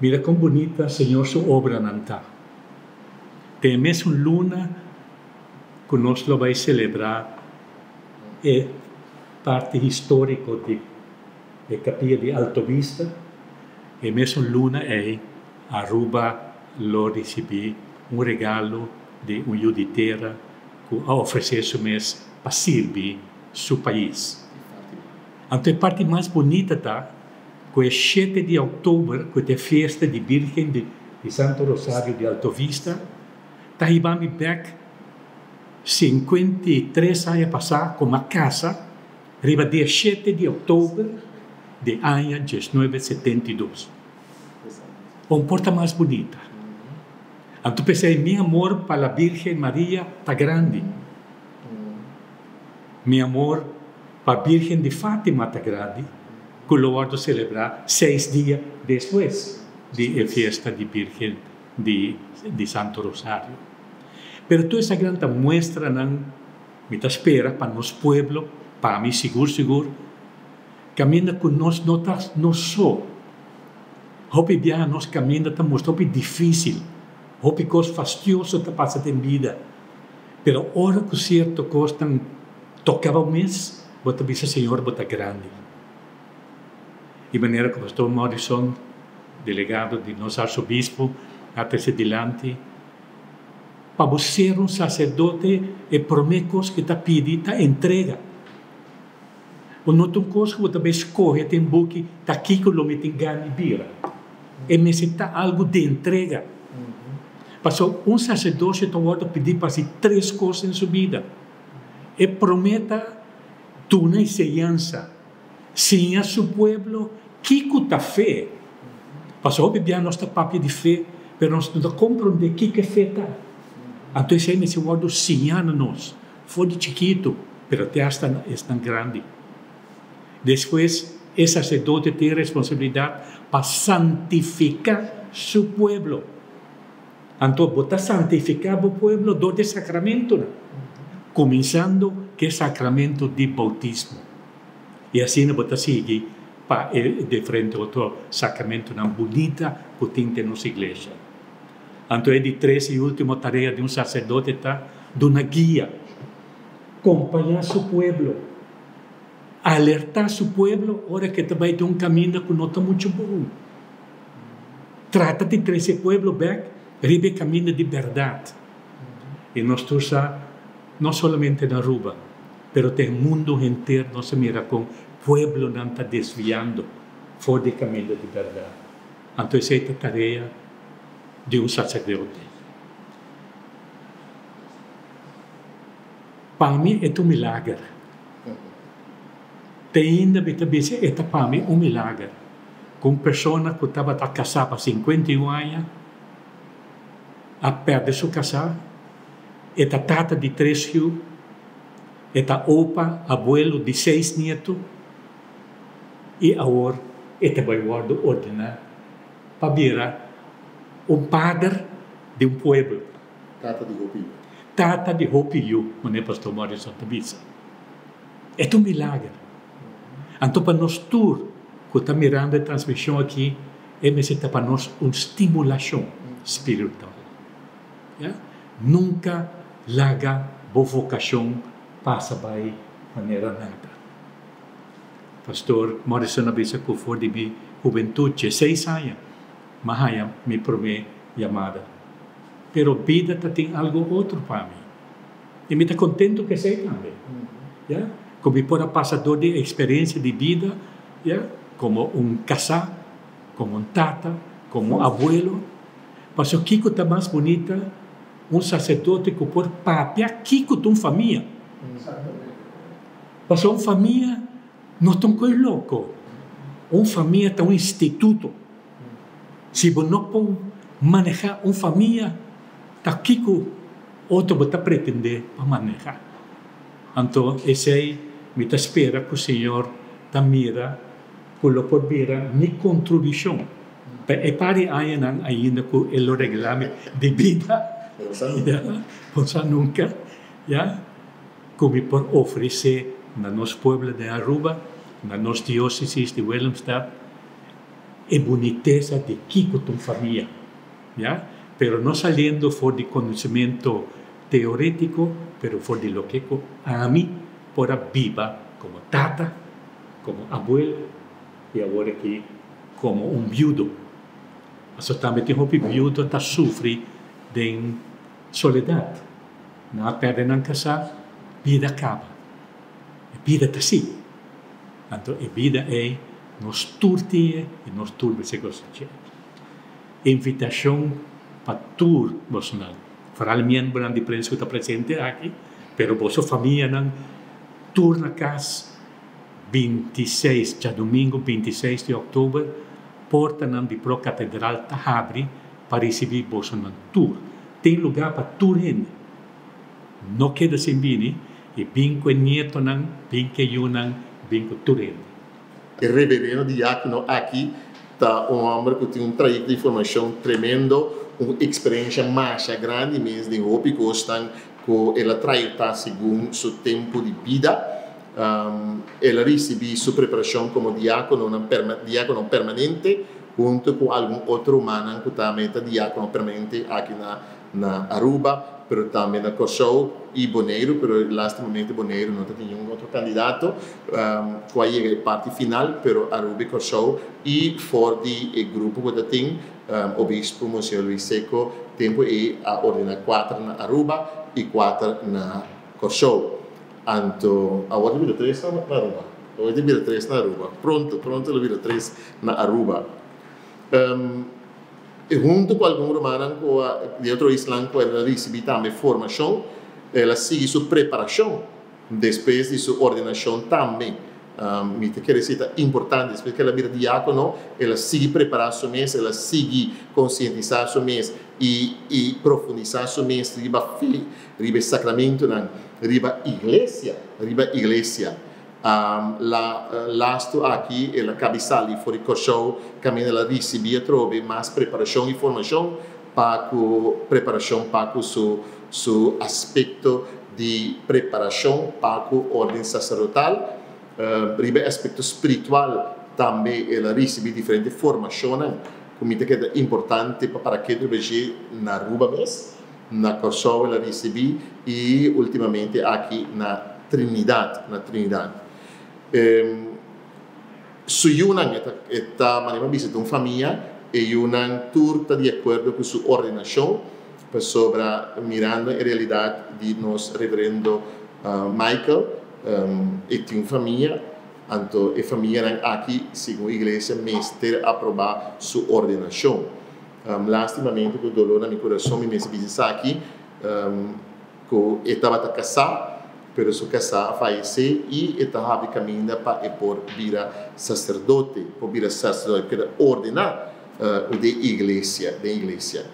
Mira kon bunita Señor su obranan ta. Den e mesun luna ku nos lo bai selebrá e parti históriko di e Kapia di Alto Vista, e mesun luna ei Aruba lo risibí un regalo di un yu di tera ku a ofresé su mes pa sirbi su pais. Anto e parti mas bunita ta ku e shete di òktober ku ta e fiesta di Birgen di Santo Rosario di Alto Vista ta hiba mi bèk 53 aña pasá ku m'a kasa riba dia shete di òktober di aña 1972. Un por ta mas bunita. Anto p'esei mi amor pa la Birgen Maria ta grandi. Mi amor pa Birgen di Fatima ta grandi, ku lo wòrdu selebrá seis dia despues di e fiesta di Birgen di di Santo Rosario. Pero tur esakinan ta muestranan, mi ta spera pa nos pueblo, pa mi sigur sigur, kaminda ku nos no ta nos so. Hopi biaha nos kaminda ta mustra hopi difísil, hopi kos fastioso ta pasa den bida. Pero ora ku sierto kosnan toka bo mes, bo ta bisa, Señor, bo ta grandi. Di manera ku Pastor Morrison, delegado di nos arsobispo, a trese dilanti, Pa bo ser un saserdote, e promé kos ku e ta pidi ta entrega. Bo no ta un kos ku bo ta bai skohe den buki, ta kiko lo mi tin gana di bira. E mester ta algu di entrega. Pasobra un saserdocio ta wòrdu pidí pa hasi tres kos den su bida. E promé ta duna enseñansa, siña su pueblo kiko ta fe. Pasobra hopi bia nos ta papia di fe, pero nos no ta komprondé kiko e fe ta. Anto esei mester wòrdu siñá na nos for di chikitu, pero te asta esnan grandi. Despues e saserdote tin responsabilidat pa santifiká su pueblo. Anto bo ta santifiká bo pueblo dor di e sakramentonan, kuminsando ku e sakramento di boutismo. I asina bo ta sigui pa e diferente otro sakramentonan bunita ku tin den nos iglesia. Anto e di tres i último tarea di un saserdote ta duna guia, kompañá su pueblo. Alertá su pueblo ora ke ta bai den un kaminda ku no ta muchu bon. Trata di trese e pueblo bèk riba e kaminda di bèrdat. I nos tur sa, no solamente na Aruba, pero den mundu henter nos a mira kon pueblonan ta desviando for di e kaminda di bèrdat. Anto esei ta tarea di un saserdote. Pa mi e ta un milager. Te ainda mi ta bisa e ta pa mi un milager ku un persona ku tabata kasá pa 51 aña a pèrdè su kasá, e ta tata di tres yu, e ta opa, abuelo di seis nietu i awor e ta bai wòrdu ordená pa bira un pader di un pueblo. Tata di hopi yu. Tata di hopi yu, manera Pastor Morrison ta bisa. E ta un milager. Anto pa nos tur ku ta mirando e transmishon aki, e mester ta pa nos un stimulashon spiritual. Ya. Nunka laga bo vokashon pasa bai manera nada. Pastor Morrison a bisa ku for di mi hubentut, dieseis aña, m'a haña mi promé yamada. Pero bida ta tin algo otro pa mi. I mi ta kontentu ku esei tambe. Ya, ku mi por a pasa dor di e eksperensia di bida, ya, komo un kasá, komo un tata, komo un abuelo. Pasobra kiko ta mas bunita un saserdote ku por papia kiko ta un famia. Pasobra un famia no ta un kos loko. Un famia ta un instituto. Si bo no por maneha un famia, ta kiko otro bo ta pretende pa maneha? Anto esei mi ta spera ku Señor ta mira ku lo por bira mi kontribushon pa e par di añanan ainda ku e lo regla mi di bida, bo sa nunka, ya, ku mi por ofresé na nos pueblo den Aruba, na nos diósesis di Willemstad. E bunitesa di kiko ta un famia, ya? Pero no saliendo for di konosementu teorétiko, pero for di loke ami por a biba komo tata, komo abuelo i awor aki komo un biudo. Anto tambe tin hopi biudo ta sufri di soledat. Nan a pèrdè nan kasá, bida a kaba. E bida ta asina. Anto, e bida ei nos tur tin i nos tur mester gosa. Invitashon pa tur bosonan. Vooral miembronan di prensa ku ta presente aki, pero boso famianan tur na kas 26, djadumingu 26 di òktober, portanan di Pro Katedral ta habri pa risibí bosonan tur. Tin lugá pa tur hende. No keda sin bini i bin ku nietonan, bin ku yunan, bin ku tur hende. E reverendo diákono aki ta un hòmber ku tin un trayekto di formashon tremendo, un eksperensia mas grandi mes di hopi kosnan ku el a trayekta segun su tempu di bida. El a risibí su preparashon komo diákono, diákono permanente, huntu ku algun otro ruman ku tambe ta diákono permanente aki na Aruba, pero tambe na Kòrsou i Boneiru, pero lastimamente Boneiru no tin ningun otro kandidato ku a yega e parti final, pero Aruba i Kòrsou i for di e grupo ku tin obispo Monseñor Luis Secco tempu ei a ordená kuater na Aruba i kuater na Kòrsou. Anto, awor bira tres na Aruba. Awor bira tres na Aruba. Pronto, pronto lo bira tres na Aruba. I huntu ku algun ruman di otro isla ku el a risibí tambe formashon, el a sigui su preparashon despues di su ordenashon tambe. Mi ta kere bisa ta importante, despues ku el a bira diákono, el a sigui prepará su mes, el a sigui konsientisá su mes i profundisá su mes riba fe, riba sakramentonan, riba iglesia, riba iglesia. La lastu aki el a kaba di sali for di Kòrsou, kaminda el a risibí atrobe mas preparashon i formashon pa ku preparashon pa ku su aspekto di preparashon pa ku órden saserdotal. Riba aspekto spiritual tambe el a risibí diferente formashon ku mi ta kere importante pa ku na Aruba mes, na Kòrsou el a risibí i últimamente aki na Trinidad, na Trinidad. Su yunan ta manera bisita un famia i yunan tur ta di akuerdo ku su ordenashon, pasobra mirando e realidat di nos reverendo Michael, e tin un famia, anto e famianan aki, segun iglesia, mester aprobá su ordenashon. Lastimamente, ku doló na mi kurason, mi mester bisa aki ku e tabata kasá, pero su kasá a fayesé i e ta habri kaminda pa e por bira saserdote, por bira saserdote, keda ordená di iglesia, di iglesia.